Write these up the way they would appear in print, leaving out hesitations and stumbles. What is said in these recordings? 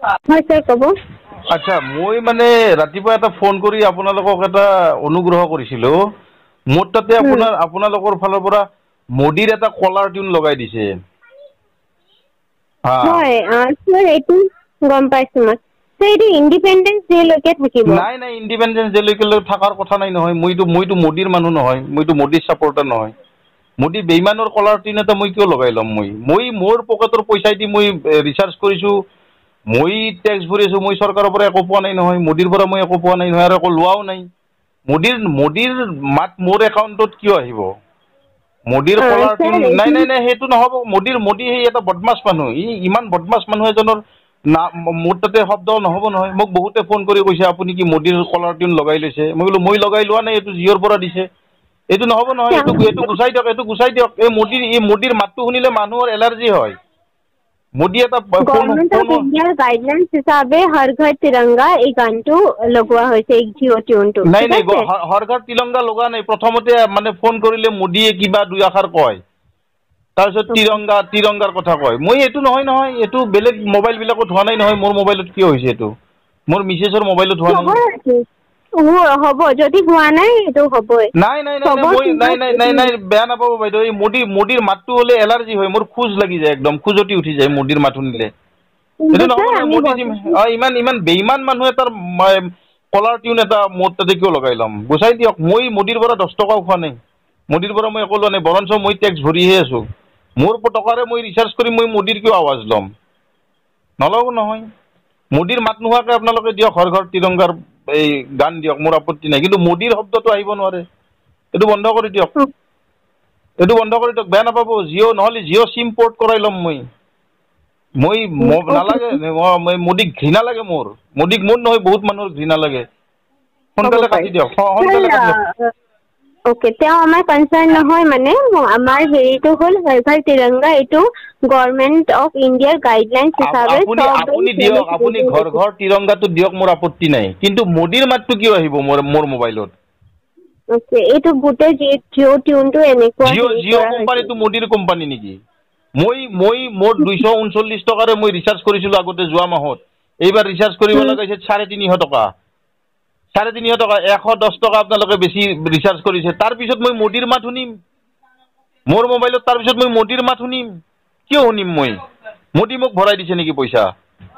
হয় ছাৰ, ক'ব। আচ্ছা, মই মানে ৰাতিপুৱা এটা ফোন কৰি আপোনালোকক এটা অনুগ্ৰহ কৰিছিলোঁ। মোৰ তাতে আপোনালোকৰ ফালৰ পৰা মোদীৰ এটা কলাৰ টিউন লগাই দিছে। হয় ছাৰ, এইটো গম পাইছোঁ মই। ছাৰ, এইটো ইণ্ডিপেণ্ডেন্স ডে-লৈকে থাকিব। নাই নাই, ইণ্ডিপেণ্ডেন্স ডে-লৈকে থকাৰ কথা নাই নহয়। মইতো মোদীৰ মানুহ নহয়, মইতো মোদীৰ ছাপৰ্টাৰ নহয়। মোদী বেইমানৰ কলাৰ টিউন এটা মই কিয় লগাই ল'ম? মই মোৰ পকেটৰ পইচাই দি মই ৰিচাৰ্জ কৰিছোঁ, মই টেক্স ভৰি আছোঁ, মই চৰকাৰৰ পৰা একো পোৱা নাই নহয়, মোদীৰ পৰা মই একো পোৱা নাই নহয়, আৰু একো লোৱাও নাই। মোদীৰ মাত মোৰ একাউণ্টত কিয় আহিব? মোদীৰ কলাৰ টিউন নাই নাই নাই, সেইটো নহ'ব। মোদী সেই এটা বদমাছ মানুহ, ই ইমান বদমাছ মানুহ এজনৰ না মোৰ তাতে শব্দ নহ'ব নহয়। মোক বহুতে ফোন কৰি কৈছে আপুনি কি মোদীৰ কলাৰ টিউন লগাই লৈছে? মই বোলো মই লগাই লোৱা নাই, এইটো জিঅ'ৰ পৰা দিছে। এইটো নহ'ব নহয়, এইটো গুচাই দিয়ক, এইটো গুচাই দিয়ক। এই মোদীৰ মাতটো শুনিলে মানুহৰ এলাৰ্জি হয়। মোদী এটা গভৰ্ণমেণ্ট অফ ইণ্ডিয়াৰ গাইডলাইনছ হিচাপে হৰ ঘৰ তিৰংগা এই গানটো লগোৱা হৈছে, এই জিঅ' টিউনটো। নাই নাই, হৰ ঘৰ তিৰংগা লগোৱা নাই। প্ৰথমতে মানে ফোন কৰিলে মোদীয়ে কিবা দুই আষাৰ কয়, তাৰপিছত তিৰংগাৰ কথা কয়। মই এইটো নহয় নহয়, এইটো বেলেগ মোবাইলবিলাকত হোৱা নাই নহয়, মোৰ মোবাইলত কিয় হৈছে? এইটো মোৰ মিছেছৰ মোবাইলত হোৱা নাই। হ'ব, যদি হোৱা নাই সেইটো হ'বই। নাই নাই নাই, মই নাই নাই নাই নাই, বেয়া নাপাব বাইদেউ। এই মোদীৰ মাতটো হ'লে এলাৰ্জি হয়, মোৰ খোজ লাগি যায়, একদম খোজতি উঠি যায় মোদীৰ মাত শুনিলে। এইটো নহ'ব নহয়। মোদী ইমান ইমান বেইমান মানুহ এটাৰ কলাৰ টিউন এটা মোৰ তাতে কিয় লগাই ল'ম? গুচাই দিয়ক। মই মোদীৰ পৰা 10 টকাও খোৱা নাই, মোদীৰ পৰা মই একো লোৱা নাই, বৰঞ্চ মই টেক্স ভৰিহে আছোঁ। মোৰ টকাৰে মই ৰিচাৰ্জ কৰি মই মোদীৰ কিয় আৱাজ ল'ম? নলওঁ নহয়। মোদীৰ মাত নোহোৱাকৈ আপোনালোকে দিয়ক, হৰ ঘৰ তিৰংগাৰ এই গান দিয়ক, মোৰ আপত্তি নাই, কিন্তু মোদীৰ শব্দটো আহিব নোৱাৰে। এইটো বন্ধ কৰি দিয়ক, এইটো বন্ধ কৰি দিয়ক। বেয়া নাপাব, জিঅ' নহ'লে জিঅ' চিম পৰ্ট কৰাই ল'ম মই। মই নালাগে, মই মোদীক ঘৃণা লাগে মোৰ। মোদীক মোৰ নহয়, বহুত মানুহৰ ঘৃণা লাগে। সোনকালে কাটি দিয়ক, সোনকালে কাটি দিয়ক। অ'কে, তেওঁ আমাৰ কনচাৰ্ণ নহয়, মানে আমাৰ হেৰিটো হ'ল হৰ ঘৰ তিৰংগা, এইটো গভৰ্ণমেণ্ট অফ ইণ্ডিয়াৰ গাইডলাইনছ হিচাপে। আপুনি দিয়ক, আপুনি ঘৰ ঘৰ তিৰংগাটো দিয়ক, মোৰ আপত্তি নাই, কিন্তু মোদীৰ মাতটো কিয় আহিব মোৰ মোবাইলত? অ'কে, এইটো গোটেই জিঅ' টিউনটো এনেকুৱা। জিঅ' কোম্পানীটো মোদীৰ কোম্পানী নেকি? মই মোৰ 239 টকাৰে মই ৰিচাৰ্জ কৰিছিলোঁ আগতে যোৱা মাহত। এইবাৰ ৰিচাৰ্জ কৰিব লগা হৈছে 350 টকা, 350 টকা, 110 টকা আপোনালোকে বেছি ৰিচাৰ্জ কৰিছে। তাৰপিছত মই মোদীৰ মাত শুনিম মোৰ মোবাইলত? তাৰপিছত মই মোদীৰ মাত শুনিম? কিয় শুনিম মই? মোদী মোক ভৰাই দিছে নেকি পইচা?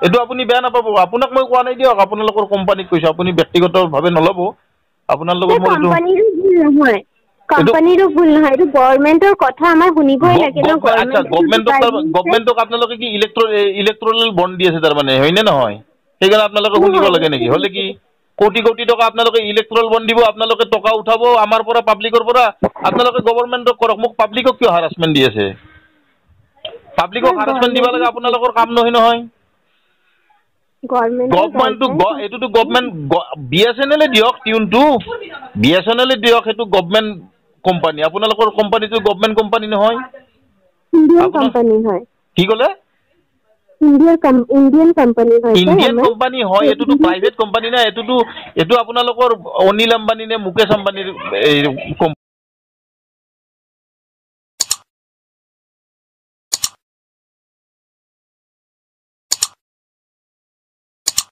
এইটো আপুনি বেয়া নাপাব, আপোনাক মই কোৱা নাই দিয়ক, আপোনালোকৰ কোম্পানীক কৈছোঁ, আপুনি ব্যক্তিগতভাৱে নল'ব। আপোনাৰ লগত মোৰ কোম্পানীৰো ভুল নহয়, এইটো গভৰ্ণমেণ্টৰ কথা আমাৰ শুনিবই লাগে ন। আচ্ছা, গভৰ্ণমেণ্টক আপোনালোকে কি ইলেক্ট্ৰনেল বণ্ড দি আছে তাৰমানে, হয়নে নহয়? সেইকাৰণে আপোনালোকে শুনিব লাগে নেকি? হ'লে কি কোটি কোটি টকা আপোনালোকে ইলেক্ট্ৰল বণ্ড দিব, আপোনালোকে টকা উঠাব আমাৰ পৰা, পাব্লিকৰ পৰা। আপোনালোকে গভৰ্ণমেণ্টক কৰক, মোক পাব্লিকক কিয় হাৰাচমেণ্ট দি আছে? পাব্লিকক হাৰাচমেণ্ট দিব লাগে আপোনালোকৰ কাম নহয় নহয়। গভৰ্ণমেণ্টটো এইটোতো গভৰ্ণমেণ্ট, বি এছ এন এলে দিয়ক টিউনটো, বি এছ এন এলে দিয়ক, সেইটো গভৰ্ণমেণ্ট কোম্পানী। আপোনালোকৰ কোম্পানীটো গভৰ্ণমেণ্ট কোম্পানী নহয়। কি ক'লে? ইণ্ডিয়ান কোম্পানী হয়। ইণ্ডিয়ান কোম্পানী হয়, এইটোতো প্ৰাইভেট কোম্পানী নাই। এইটো আপোনালোকৰ অনিল আম্বানী নে মুকেশ আম্বানীৰ এই কোম্পানী।